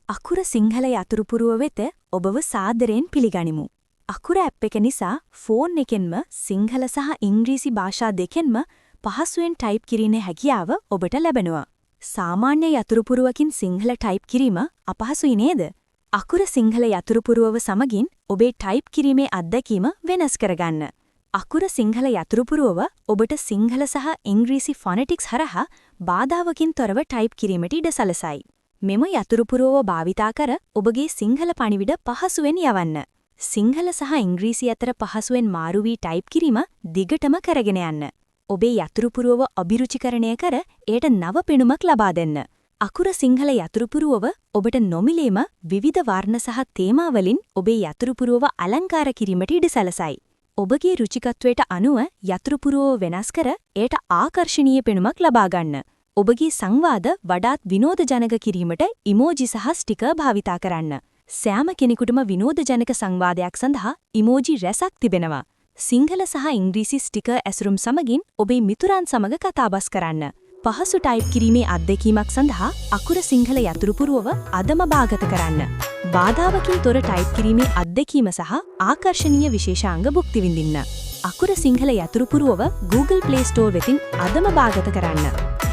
අකුර සිංහල යතුරුපුරුව වෙත ඔබව සාදරයෙන් පිළිගනිමු. අකුර ඇප් එක නිසා ෆෝන් එකෙන්ම සිංහල සහ ඉංග්‍රීසි භාෂා දෙකෙන්ම පහසුවෙන් ටයිප් කිරීමේ හැකියාව ඔබට ලැබෙනවා. සාමාන්‍ය යතුරුපුරුවකින් සිංහල ටයිප් කිරීම අපහසුයි නේද? අකුර සිංහල යතුරුපුරුවව සමගින් ඔබේ ටයිප් කිරීමේ අත්දැකීම වෙනස් කරගන්න. අකුර සිංහල යතුරුපුරුවව ඔබට සිංහල සහ ඉංග්‍රීසි ෆොනටික්ස් හරහා බාධාවකින් තොරව ටයිප් කිරීමට ඉඩ සලසයි. මෙම යතුරුපුරුවව භාවිතා කර ඔබගේ සිංහල පණිවිඩ පහසුවෙන් යවන්න. සිංහල සහ ඉංග්‍රීසි අතර පහසුවෙන් මාරු වී ටයිප් කිරීම දිගටම කරගෙන යන්න. ඔබේ යතුරුපුරුවව අභිරුචිකරණය කර එයට නව පෙනුමක් ලබා දෙන්න. අකුර සිංහල යතුරුපුරුවව ඔබට නොමිලේම විවිධ වර්ණ සහ තේමා වලින් ඔබේ යතුරුපුරුවව අලංකාර කිරීමට ඉඩ සලසයි. ඔබගේ රුචිකත්වයට අනුව යතුරුපුරුවව වෙනස් කර එයට ආකර්ශනීය පෙනුමක් ලබා ගන්න. ඔබගේ සංවාද වඩාත් විනෝදජනක කිරීමට ඉමෝජි සහ ස්ටිකර් භාවිතා කරන්න. සෑම කෙනෙකුටම විනෝදජනක සංවාදයක් සඳහා ඉමෝජි රැසක් තිබෙනවා. සිංහල සහ ඉංග්‍රීසි ස්ටිකර් ඇසුරුම් සමගින් ඔබේ මිතුරන් සමග කතාබස් කරන්න. පහසු ටයිප් කිරීමේ අත්දැකීමක් සඳහා අකුර සිංහල යතුරුපුරුවව අදම බාගත කරන්න. බාධාවකින් තොර ටයිප් කිරීමේ අත්දැකීම සහ ආකර්ශනීය විශේෂාංග භුක්ති විඳින්න. අකුර සිංහල යතුරුපුරුවව Google Play Store වෙතින් අදම බාගත කරන්න.